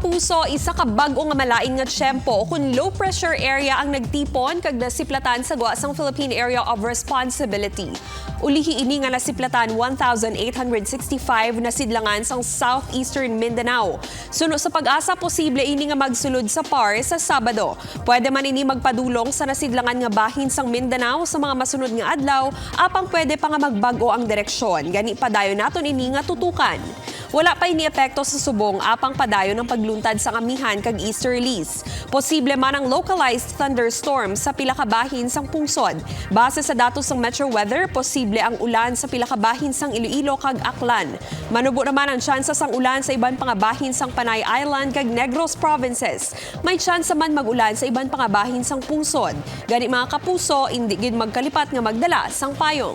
Kapuso, isa ka bag-o nga malain nga tiyempo kung low pressure area ang nagtipon kag nasiplatan sa guwa sang Philippine Area of Responsibility. Ulihi ini nga nasiplatan 1,865 na sidlangan sang southeastern Mindanao. Suno sa PAGASA, posible ini nga magsulod sa PAR sa Sabado. Pwede man ini magpadulong sa nasidlangan nga bahin sang Mindanao sa mga masunod nga adlaw, apang pwede pa nga magbag-o ang direksyon. Gani padayon naton ini nga tutukan. Wala pa ini epekto sa subong, apang padayon ng pagluntad sa amihan kag easterlies. Posible man ang localized thunderstorm sa pila ka bahin sang pungsod. Base sa datos ng Metro Weather, posible ang ulan sa pila ka bahin sang Iloilo kag Aklan. Manubo naman ang tsansa sang ulan sa iban pa nga bahin sang Panay Island kag Negros provinces. May tsansa man mag-ulan sa iban pa nga bahin sang pungsod. Gani, mga kapuso, indi gid magkalipat nga magdala sang payong.